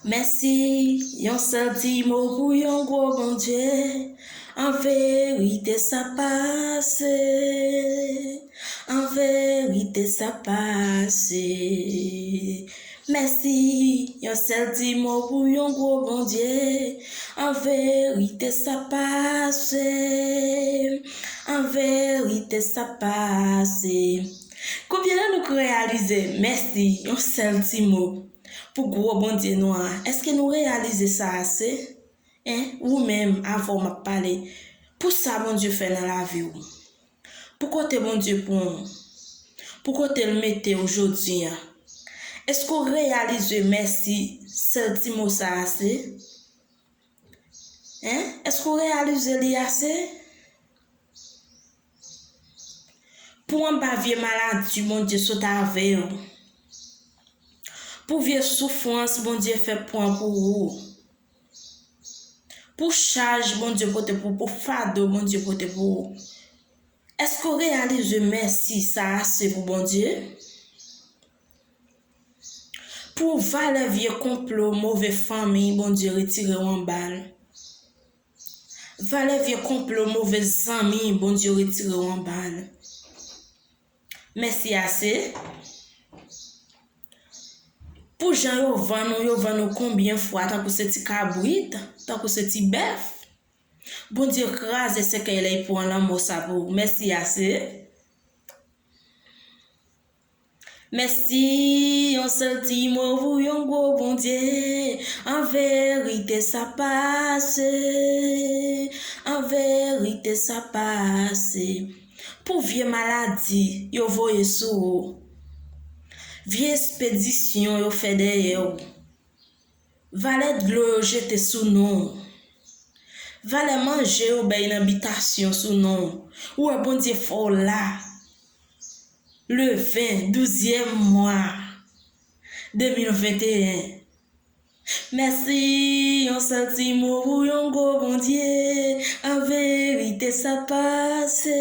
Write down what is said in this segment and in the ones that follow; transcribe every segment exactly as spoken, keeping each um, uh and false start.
Mèsi, yon sèl ti mo pou yon gwo Bondye. An verite, sa pase. An verite, sa pase. Mèsi, yon sèl ti mo pou yon gwo Bondye. An verite, sa pase. An verite, sa pase. Konbyen nan nou k reyalize mèsi, yon sèl ti mo pou gwo Bondye nou an? Èske nou reyalize sa ase? Hein? Ou menm, avè w m ap pale. Pou sa Bondye fè nan lavi w. Pou kote Bondye pran w. Pou kote l mete w jodi an. Èske w reyalize mèsi sèl ti mo sa ase? Hein? Èske w reyalize li ase? Pou anba vye maladi Bondye sot avè w. Pou vye soufrans Bondye fè pran pou ou. Pou chaj Bondye pote pou ou, pou fado Bondye pote pou ou. Èske w reyalize mèsi sa ase pou Bondye? Pou valè vye konplo move fanmi Bondye retire w anba l. Valè vye konplo move zanmi Bondye retire w anba l. Mèsi ase. Pou jan yo vann ou, yo vann ou konbyen fwa tankou se ti kabrit, tankou se ti bèf. Bondye kraze sèkèy la epi pran lanmò sa pou ou. Mèsi ase. Mèsi, yon sèl ti mo pou yon gwo Bondye. An verite, sa pase. An verite, sa pase. Pou vye maladi yo voye sou ou. Vye espedisyon yo fè dèyè w. Valè dlo yo jete sou non w. Valè manje yo bay nan bitasyon sou non w. Ou wè Bondye fè w la. Le ven, douzyèm mwa de mil venteyen. Mèsi, yon sèl ti mo pou yon gwo Bondye. An verite, sa pase.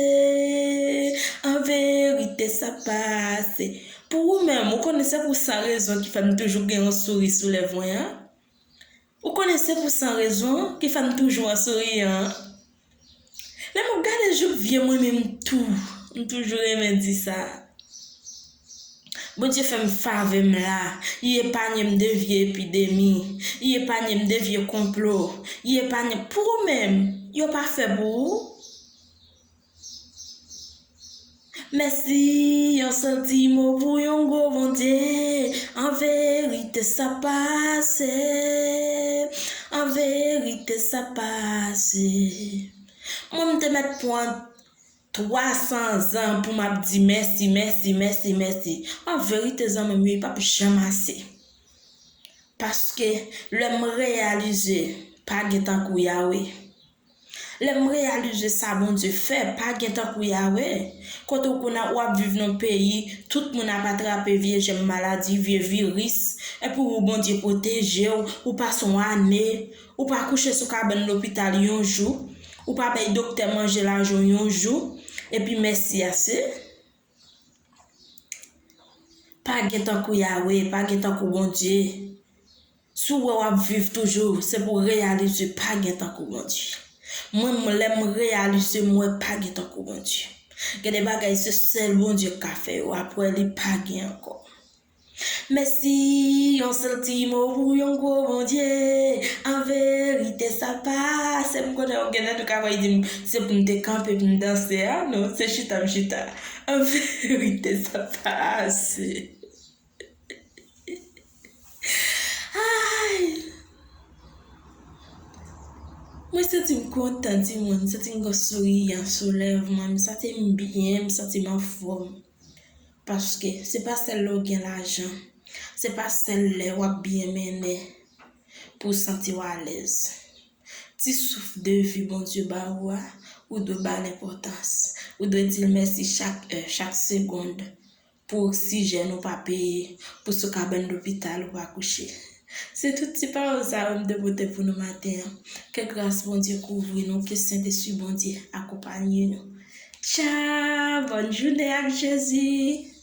An verite, sa pase. Pou ou menm, ou konnen se pou sa rezon ki fè m toujou gen yon souri sou lèv mwen an. Ou konnen se pou sa rezon ki fè m toujou an souriyan. Lè m ap gade jouk vye mwen menm tou, m toujou renmen di sa. Bondye fè m favè m la, li epanye m de vye epidemi, li epanye m de vye konplo, li epanye m pou ou menm, yo pa fè pou ou. Mèsi, yon sèl ti mo pou yon gwo Bondye. An verite, sa pase. An verite, sa pase. Mwen, m te mèt pran twa san zan pou m ap di mèsi, mèsi, mèsi, mèsi. An verite, zanmi m yo, li p ap janm ase. Paske lè m reyalize, pa gen tankou Yawe. Lè m reyalize sa Bondye fè, pa gen tankou Yawe. Kote w konnen w ap viv nan peyi, tout moun ap atrape vye jèm maladi, vye viris, epi ou Bondye pwoteje w, ou pase yon ane, ou pa kouche sou kabann lopital yon jou, ou pa bay doktè manje lajan w yon jou, epi mèsi ase. Pa gen tankou Yawe, pa gen tankou Bondye. Si w wè w ap viv toujou, se pou w reyalize pa gen tankou Bondye. Mwen, m, lè m reyalize, m wè pa gen tankou Bondye. Gen de bagay se sèl Bondye k ka fè yo, apre li pa gen ankò. Mèsi, yon sèl ti mo pou yon gwo Bondye. An verite, sa pase. M konnen gen nan nou ka wè di m, se pou m te kanpe pou m danse a, non, se chita m chita. An verite, sa pase. Ay! Mwen santi m kontan, timoun. M santi m gen souriyan sou lèv mwen. M santi m byen, m santi m anfòm. Paske se pa sèl lè w gen lajan. Se pa sèl lè w ap byen mennen pou w santi w alèz. Ti souf de vi Bondye ba ou a, ou dwe ba l enpòtans. Ou dwe di l mèsi chak è, chak segonn. Pou oksijèn ou pa peye, pou sou kabann lopital ou pa kouche. Se tout ti pawòl sa yo m te pote pou nou maten an. Ke gras Bondye kouvri nou, ke Sentespri Bondye akonpaye nou. Tchao, bòn jounen ak Jezi.